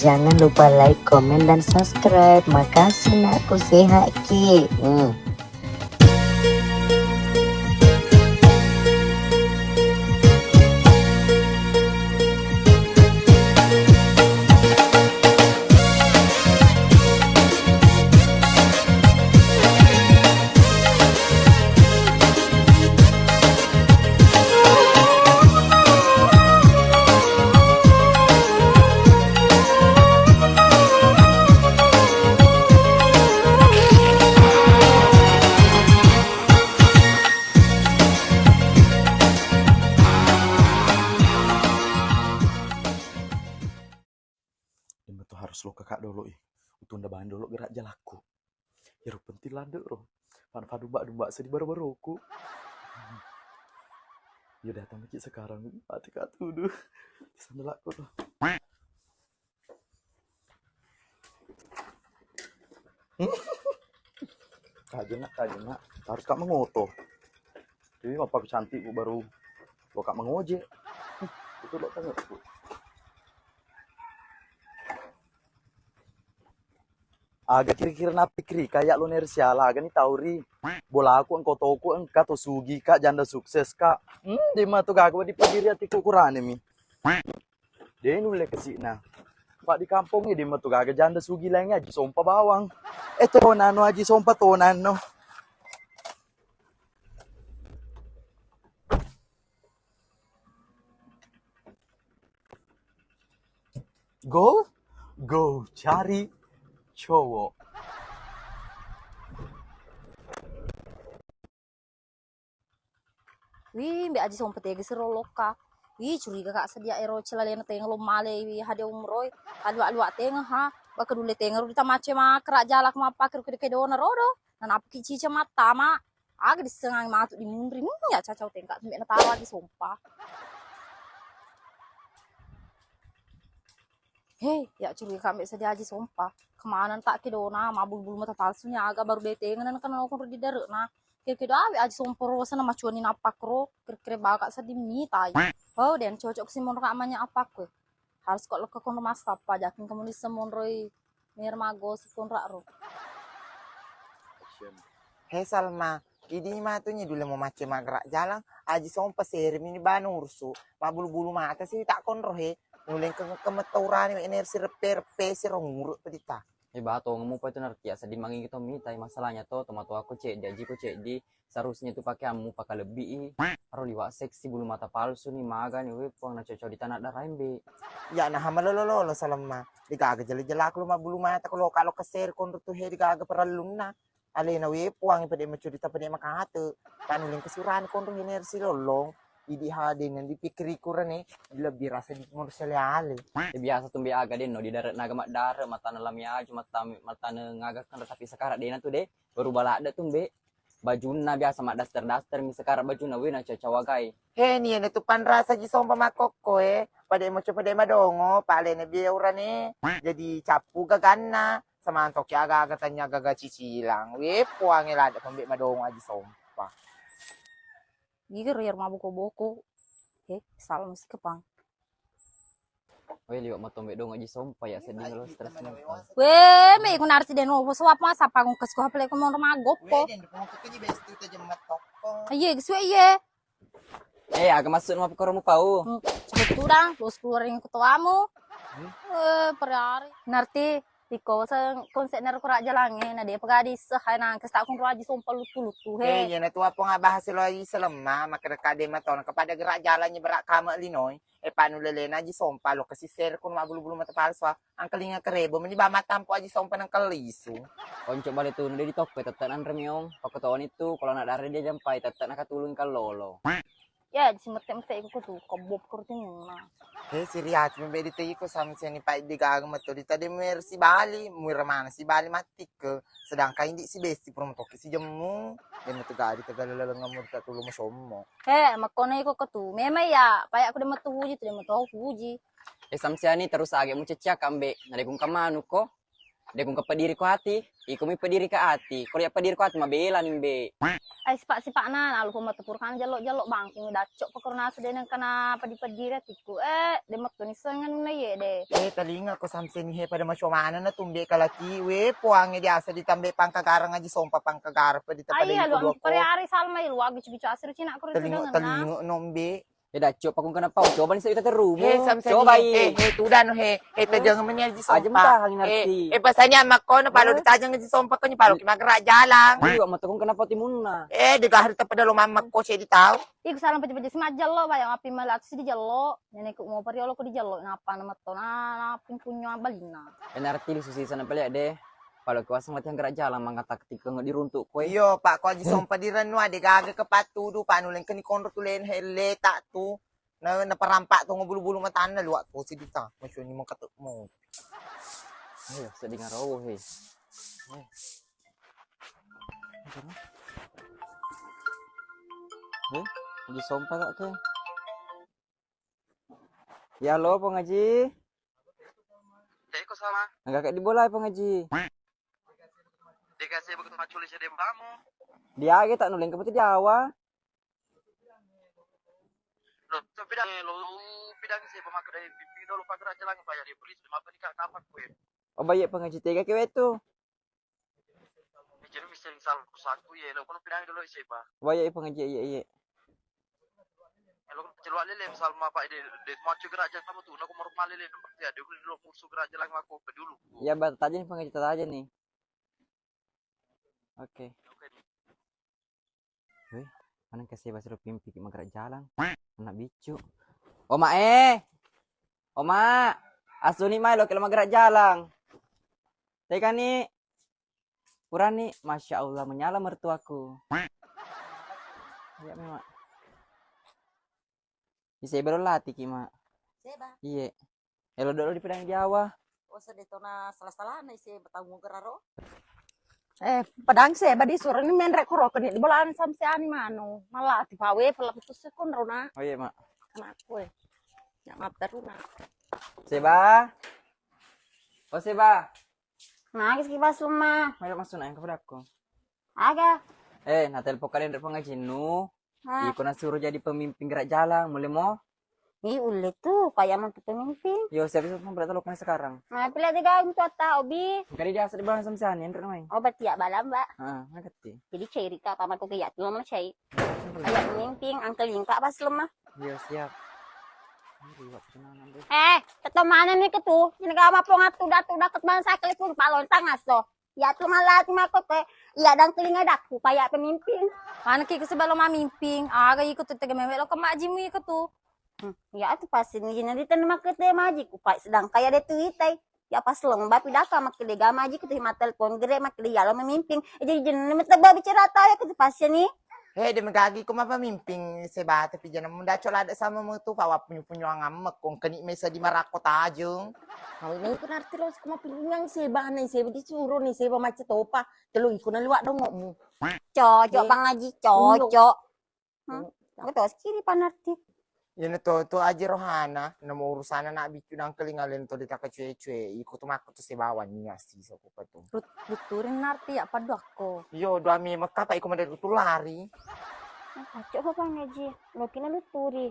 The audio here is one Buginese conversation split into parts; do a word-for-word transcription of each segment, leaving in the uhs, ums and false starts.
Jangan lupa like, komen, dan subscribe. Makasih, nakku, sehat ki. Hmm. De'ma tu harus lokka ka dolo i. Utunda bawang dolo gerak jalakku. Iyaro penting ladde ro. Fan-, fadumba-dumba seddi baro-baroku. Iya datang maki sekarang. Mati ka tudu. Sandalakku tu. Kajena, kajena. Harus ka mengoto. Jadi apa cantik ku baru lo ka mengoje. Itu lo tengah ku. Aga kira-kira napikkiri kayak lo neri siala aga ni tau ri. Bolaku engko toku engka to sugi ka janda sukses ka. Hmm, di matu gaga di pediri atiku kurane mi. De nulle kesi'na. Pak di kampong ini matu gaga janda sugi lainnya Aji Sompa bawang. Eh, tonanno Aji Sompa tonanno. Go, go cari cowok. Wih, mbe Aji Sompa tega siro lokka. Wih, curiga ka sedia ero celalena tenga lo male, wih, hade umroi. Alua-alua tenga, ha. Baka dule tenga ro ditamace makara jalak mappakir kedo-kedona rodo. Nanapaki cica mattama. Aga disengangi matu di munri. Hmm, ya cacau tengka mbe nataro Aji Sompa. Hei, ya curiga ka mbe sedia Aji Sompa. Kemana tak kedona, mabulu-bulu mata palsu ni aga baru detenga na kana nokon ro di dare'na. Kira-kira awe Aji Sompa ro sana macuani nappak ro, kira-kira baka seddi mitai. Oh, den cocok si monro ka manya apakku. Harus ko lekka konro massappa, jaking kamu dissa monroi mer mago si konra ro. He Salma, idi matu ni dule mo macce maggerak jalang, Aji Sompa seri mini banu ursu, mabulu-bulu mata si tak konro he, nuleng ke kemettaurani we energi reppe-reppe si ronguru pedita. Eh, ba, tongeng mupa itu narti, ya, seddi mangi to mitai. Masalahnya to, tomatoakku ceddi, ajikku ceddi, seharusnya itu pakaianmu pakalebbi i. Aro liwa seksi, bulu mata palsu ni, maga ni, we, puang na cocok di tanah darah embe. Ya, nah, malolo-lolo Salemma. Digaga jela-jela aku lo mabbulu mata, kalau kalau keser konro tu he digaga perellunna. Alena we puang pede macurita pede makate. Tanu leng kesurani konro hiner si lollong. Idi ha deng dipikkiriku rene lebbi rasa di monro sele ale. Eh, biasa tu mbe aga denno di dare naga maddare, matana lami aju, mata-, matana ngaga kan, tapi sekarang dena tu de, baru baladde tu mbe. Bajunna biasa maddaster-daster mi sekarang bajunna we na cacawagai. He, ni ene tu panrasa Aji Sompa makkokko e. Pade moco pade madongo, pale ne bie urane. Jadi cappu gaganna. Samantoki aga-aga tanya gaga cicilang. We puange ladde pembe madongo Aji Sompa. Gigi ro iyaro mabboko-boko. He, salah musti kepang. We liwa matombe dong Aji Sompa ya, seddi lo stres. We, me ku narti deno, so apa sapa ngkes ko hapele ko monro magoppo. Iye, gesu iye. Eh, aga maksudmu apa koro mupau? Hmm, sebetulnya lo sepuluh ring ketuamu. Eh, per hari. Narti Iko se-, konsepna ro kura jalangnge, na depa gadi sehai nangkes tak kunro Aji Sompa luttu-luttu he. Eh, iyana tu apa ngabahas lo Aji Salemma, makkeda kade matona kepada gerak jalannya berak kame linoi. Eh, panu lelena Aji Sompa lo kasi ser kun mabbulu-bulu mata palsu. Angkelinga kerebo meni ba matampo Aji Sompa nang kelisu. Konco bale tu de ditokko tette nanre miong. Pakkotoni tu kalau nak dare dia jampai tette nakatulung kallolo. Ya, simette-mette iko tu, kebop kurtingna. He, siri ati mbe di tegi ko samsiani pai digaga meto di tade mer si bali, muira mana si bali matti ke. Sedangkan indi si besti pura metoki si jemmu. De metu gadi tegala laleng ngamur tak tulu masommo. He, makkona iko ko tu. Memang ya, pai aku de metu huji tu de metu huji. Eh, samsiani terus age mu ceccia kambe, nadekung kamanu ko. De' kungka pediri ko ati, iko mi pediri ka ati. Ko de' pediri ko ati, mabela mi, Mbe. Ai, sipa'-sipa'na, nalupa matu purana jello-jello bangking, dacco pa korona su de' nengka na pedi-pediri atiku. Eh, de' mettu ni sengen na ye de'. Eh, talinga ko samseni he pada maco maneng na tumbe kalaki. We, puangnge biasa ditambe pangkagarang aji sompa pangkagarang pa ditambe. Ai, luang pare ari Salma, luang bicu-bicu asri cina ko. Talinga, talinga no, Mbe. Eh, dacco, pakung kenapa? Coba ni seddi taterrumu. He, samseni. Coba he, he, he, tudang he. He, tajang meni aji sompa. Aja mutahang ngerti. Eh, eh, pasanya makko no palo ditajang aji sompa ko ni palo ki maggerak jalang. Iya, mata kung kenapa timunna? Eh, de' gahri tepada lo mamma ko cedi tau. Iku salah pecah-pecah si majello, bayang api melatu si dijello. Nenekku mau periolo ko dijello, napa na metto na, na pungkunyo balinna. Eh, narti li susi sana pale de'. Palo kuasa mati anggerak jalang mangga taktik ko diruntuk koe. Iyo, Pak, ko aji sompa dirennu ade gaga ke pattudu, Pak, nuleng keni konro tulen hele tak tu. Na, na perampak tu bulu-bulu matanna luak tu si duta. Masuk ni mengketuk mo. Ayo, sedih ngaro he. Eh. Eh, aji sompa tak ke? Ya lo, Pong Aji. Teko sama. Enggak kayak dibolai, Pong Aji. Dikasih begitu maculi sedih bamu. Dia aja tak nuleng ke putih Jawa. Lo, lo pidang, lo pidang sih pemakai dari pipi dulu pakai aja lagi bayar dia beli sama apa nih kak kapan kue. Oh, baik Pong Aji tega ke wetu. Jadi bisa salah saku ya, lo kono pidang dulu sih, Pak. Wah, iya, iya, Pong Aji, iya, iya. Lo celu lele misal ma, Pak, de, de macu gerak jalan sama tu, nak mau rumah lele, ya, dia beli dulu kursu gerak jalan aku ke dulu. Iya, Bang, tadi nih, Pong Aji, tadi aja nih. Oke. Oke. Weh, mana kasih bahasa lo pimpi maggerak jalan. Anak bicu. Oma, eh. Oma, asuni mai lo kalau maggerak jalan. Teka ni. Purani, Masya Allah, menyala mertuaku. Iya, memang. Bisa belum latih ki, Mak. Seba. Iya. Elo dulu di pedang Jawa. Oh, sedih tona salah-salah nih sih, bertanggung geraro. Eh, pedang seba disuruh ni menrek kuro keni di bolaan samsiani manu. Malah tipawe pala putus sekon rona. Oh iya, Mak. Anakku, eh. Yang apa rona? Seba. Oh, Seba. Nangis ki pas rumah. Ayo masuk nang ke pedakku. Aga. Eh, na telepon kalian dari pengajinnu. Hah? Iko nasuruh jadi pemimpin gerak jalan, mulai mo? Ih, ulle tu, kayak mau pemimpin. Yo, siapa sih mau berarti lo sekarang? Nah, pilih tiga untuk tak, Obi. Kali dia asal di bawah samsiani, yang terkenal. Oh, berarti ya balam, Mbak. Ah, ngerti. Jadi ceri kak, paman kok kayak tuh mau cai. Kayak pemimpin, angkel lingkak pas lemah. Iya, siap. Ini liwat perkenalan deh. Eh, tetto maneng ni ketu. Ini gak apa-apa ngatu, udah, udah ket bangsa kelipun, palontang aso. Ya tu malah tu mako ke, iya dang telinga daku, kayak pemimpin. Mana ki sebelum mamimpin, aga iko tu tega mewek lo ke majimu iko tu. Hmm, ya tu pasti ni jadi tena mako te maji ku, pak sedang kayak de tu itai. Ya pas lomba pidaka mako de ga maji ku tu ma telepon gere mako de ya lo memimpin. Eh, jadi jeneng meteba bicara tahu ya ku tu pasti ni. He, de megagi ko mapamimping Seba, tapi jana munda cola ada sama metu pawa punyu-punyu angammek kong keni mesa di marakko tajeng. Kau ini ku narti lo ku mapilingang Seba nih, Seba disuruh nih, Seba macet topa. Telu iku na liwat dongokmu. Cocok, Bang Haji, cocok. Hmm? Aku tahu sekiri panarti. Iyana to, to aja rohana, namo urusana nak bicu nangkeling alen to ditaka cuek-cuek, iko tu makko tu Seba wani asi soko patu. Lut-, luturin narti ya padu akko. Iyo, dua mi mekka pa iko mada lutu lari. Kacok apa ngaji? Lo kina luturi.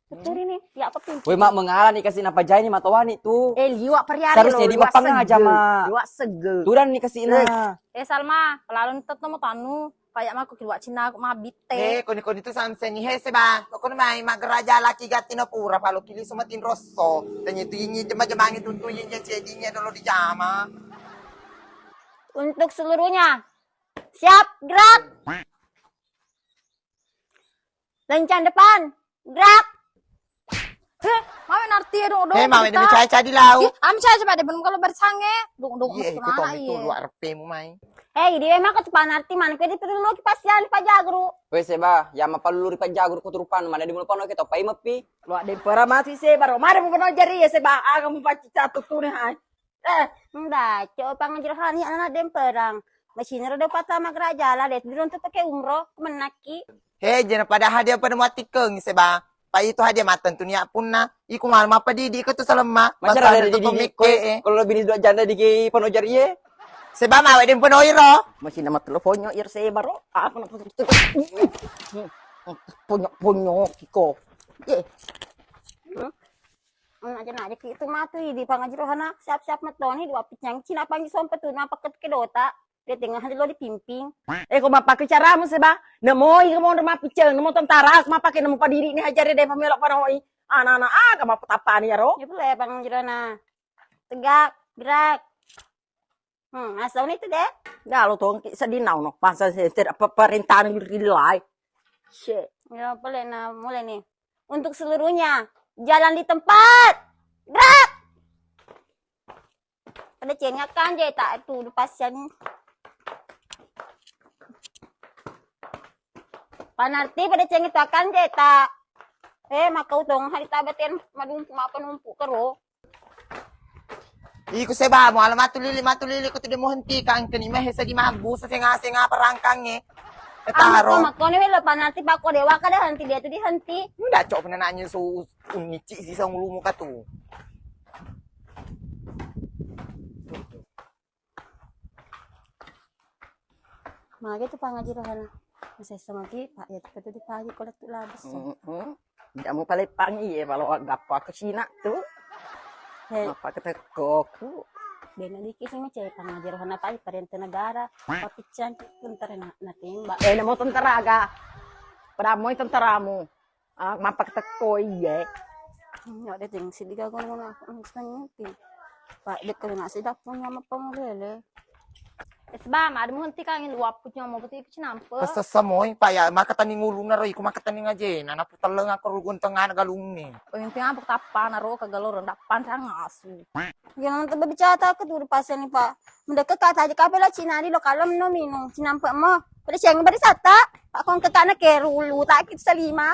Luturi nih, ya apa pintu? Woi, Mak, mengalah nih kasih napa jai nih matowani tu. Eh, liwak periare. Seharusnya lo, di liwak mapang aja, sege. Mak. Liwak sege. Tudan nih kasih nah. Eh, Salma, pelalun tetto mo tanu. Kayak mako ki liwak Cina aku mabitte. Eh, koni-koni tu samseni he Seba. Kok kono mai maggeraja laki gatti no pura palo kili sumatin rosso. Tanya tu ini jema-jemangi tuntu ini cedinya dolo di jama. Untuk seluruhnya, siap gerak. Lencang depan, gerak. Heh, mawe narti ya dong, dong. Heh, mawe demi caca di lau. Ih, am caca pada belum kalau bersange. Dong, dong. Iya, ikut dong itu luar repemu mai. Eh, idi emang ketupan arti mana? Kedi perlu ki pasian di pajagru. Weh, Seba, ya ma palulu di pajagru kuturupan mana di mulut pano kita pai mepi. Luak dempera mati Seba, ro mana mau jari ya Seba, aga mau paci catu tu nih hai. Eh, nda, coba pangajar hani anak demperang. Mesin ro de patama gerak jalan de, diruntu pakai umroh, menaki. He, jena padahal dia pada mati keng Seba. Pa itu hadia mattentu nia punna. Iku mal mappadidi ko tu salemma. Macara dari didi ko, eh. Kalau lebih dua janda di ki pano jarie. Seba mawe den pano iro. Masih nama teleponnya ir seba ro. Apa nama ponyo ponyo kiko. Ye. Hmm? Aja na aja ki itu matu di pangaji rohana siap-siap matoni dua picang cina pangi sompa tu napa ket kedota. Dia tengah lo di pimping. Eh, ko mappake caramu seba? Nemoi ko monro mappicceng, nemo tentara, mappake nemo padiri ni hajari de pamelo panoi. Anak-anak aga mappatappani aro. Ya boleh bang jerona. Tegak, gerak. Hmm, asal itu deh. Dah lo tong sedih nau no. Masa saya tidak pe- perintah ni rilai. Shit. Ya boleh nah, mulai nih. Untuk seluruhnya, jalan di tempat. Gerak. Pada cengak kan je tak tu lepasan. Panarti pada cengak tu akan je tak. Eh, maka utong hari tabaten madumpu mapa numpu kero. Iku seba mo ala matu lili matu lili ko tu demo henti ka engkeni mehe sedi mabu sesenga-senga perangkange. Taro. Mako ni welo panarti pako dewa kada henti dia tu dihenti. Ndak cok pernah nanya su unnici si sangulumu katu. Mage tu pangaji rohana. Masessa magi, Pak, ya, kita tu dipagi ko lettu labis. Heeh. Tidak mau paleppangi ya, kalau gappa ke Cina tu. He. Apa ketekoku? Bena dikit sih macam pangaji rohana tadi parente negara. Tapi cantik tentara na, na tembak. Eh, namo tentara ga? Pada moi tentaramu. Ah, mappaketekko iye. Nyo de teng sidi gago ngono aku nangis nangis. Pak dek kena sida punya mapang lele. Es ba, ma ada muhenti kang luap punya mau betul iku cinampe. Sessa moi, Pak ya, maka tani nguluna ro iku maka tani ngajena, na putelleng aku rugun tengah galungne. Oh, yang tiang apa tappa na ro ka galor ndak pan sang asu. Iya nang tebe bicara ke tu pasal ni Pak. Mendeke kata aja kape la Cina di lo kalem no minum cinampe mo. Pada siang pada sata. Pak kong kekana kerulu tak kita salima.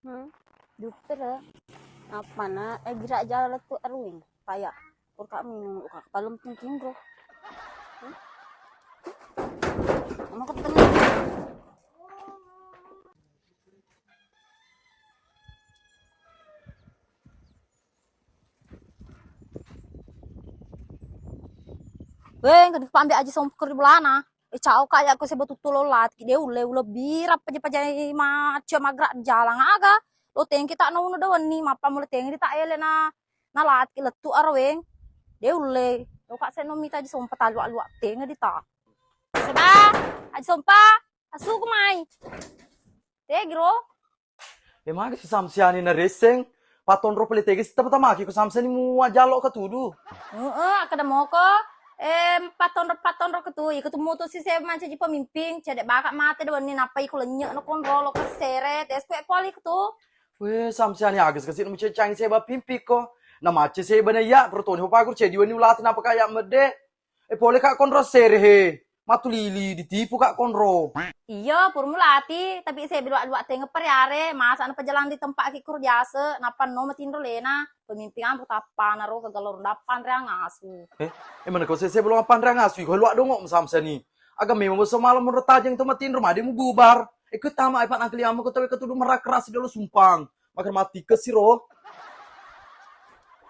Hmm. Dokter. Apa na eh gerak jalan tu Erwin. Paya. Purka minum uka palem tungking bro. Hmm? Mau ketemu. Weh, engka dipambe aji sompa ri bolana. Eh, cao ka ya ko seba tuttu lo latiki de ulle ulebbi rappa je pajai maccio magrak jalang aga. Lo tengki tak naunu de wenni mappa mule tengi di tak ele na na latiki lettu araweng. De ulle. Lo ka se no mita aji sompa talua-lua tengi di ta. Seba, aji sompa, asuku mai. Tegi ro. E magi si Samsiani na reseng, patonro pale tega si tama-tamaki ko Samsiani mu ajalo ka tudu. Heeh, akkeda moko, eh, patonro-patonro ke tu, iko tu mutu si se mancaji pemimpin, cedde baka mate de wenni nappa iko lenye no konro lo ke sere, tes kue poli ke tu. Weh, Samsiani aga kasi no mucecang seba pimpi ko. Na mace seba na iya, pertoni ho pagur cedi wenni ulati napa kaya medde. Eh, pole ka konro sere he. Matu lili, ditipu ka konro. Iyo, purmu lati, tapi se dua-dua tengeng pariare, masa na pejalan di tempat ki kur biasa, napa no matinro lena, pemimpin ampu tappa na ro kegalor dappan reang asu. Eh, eh, mana kau se, se belum appan reang asu, iko luak dongo Samsiani. Aga memang boso malam menurut tajeng to matinro, made mu bubar. Eh, ku tama ai pak nangkeli ama ko tawe ketudu merak keras dulu sumpang. Makan mati ke siro.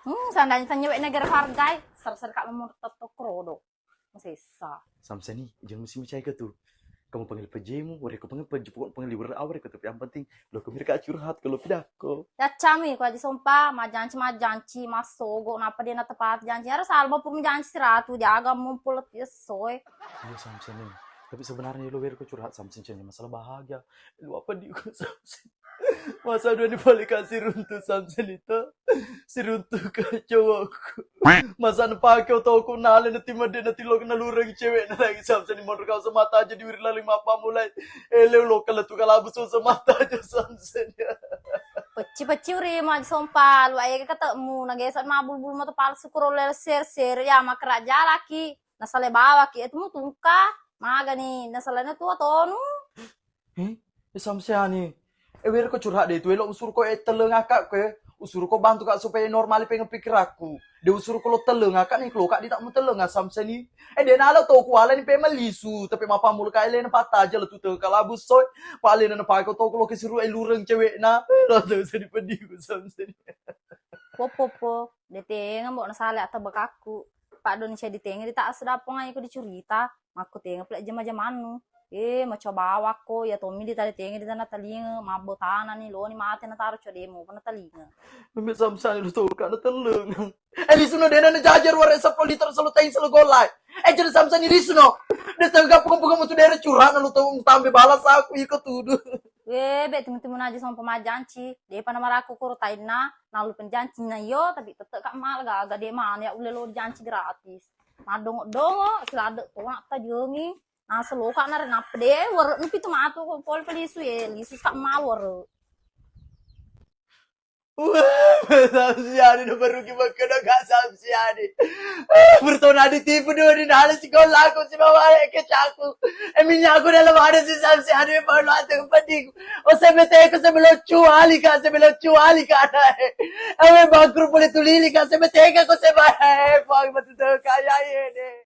Hmm, sandanya tanya wek negara hargai, ser-ser kak memur tetok rodo. Masessa. Samsiani, jangan mesti mencai ke tu. Kamu panggil pejemu, wareko panggil peje, pokok panggil liwar awar ke, tapi yang penting lo kemir kak curhat kalau pidato. Ya cami ko aja sompa, majanci majanci, masogo, napa dia na tepat janci. Harus alba pun janci siratu, jaga mumpul tiap soe. Iya Samsiani. Tapi sebenarnya lo wareko curhat Samsiani masalah bahagia. Lu apa di Samsiani? Masa dua ni pale ka siruntu Samsiani to. Siruntu ka cowokku. Masa na pake otoku nale na timade na tilo na lureng cewek na lagi Samsiani monro kau semata aja diwiri laling mappa mulai. Ele lo kala tu kalabu so semata aja Samsiani. Pecci-pecci uri ma sompa lu aja ketemu na gesa ma bulu-bulu mata palsu kuro lel ser-ser ya makara jalaki. Nasale bawaki itu mu tungka magani nasalena tua tonu. Eh, eh, Samsiani. Eh, wero ko curhat de tu, elo usur ko e teleng akak ko e. Usuruko bantu ka supaya normal pengeng pikirakku. De usuruko lo tellenga ka ni, lo ka di tak mutellenga Samseni. Eh, de nalo to kuala ni pemeng lisu, tapi mapamul ka elena pataja le tu teka labu soy. Pa elena na pake to lo ke suruh elureng cewekna. Eh, lo tu sedih pedih ku Samseni. Poppo po, de tenga mbok nasale atau bekakku. Pak Don saya di tenga di tak sedapong aja ko dicurita. Makkutenga pula jama-jamannu. Eh, macoa bawakko, iya tommi ditali-, tenga di tana talinga, mabbo tanani, loni mate nataro codemo, pernah talinga. Mimpi Samsani lu tau kana telleng. Eh, lisuno dena na jajar ware sepuluh liter selo teng selo golai. Eh, jadi Samsani lisuno. De tau gapung-gapung mutu dere curana lu tau tambe balas aku iko tuduh. Weh, be timu-timu aja sama pemajanci. Depa na maraku koro tainna, nalu penjanci na iyo, tapi tetep kak mal gaga de mana ya ulle lo janci gratis. Maddongo-dongo, siladde tona tajengi. Nasa loka nare nappa de, were nupi tu matu ko pol pelisu ye, lisu sak mal were. Wah, Samsiani no baru ki makkeda ka Samsiani. Ah, bertona ditipu dua di nala sekolah aku si bawa ke caku. Eh, minyak aku dalam ada si Samsiani baru latih penting. Oh, saya bete aku sebelum cuali ka, sebelum cuali ka ada. Eh, bangkrut boleh tulili ka, saya bete aku sebab. Eh, bang betul kaya ini.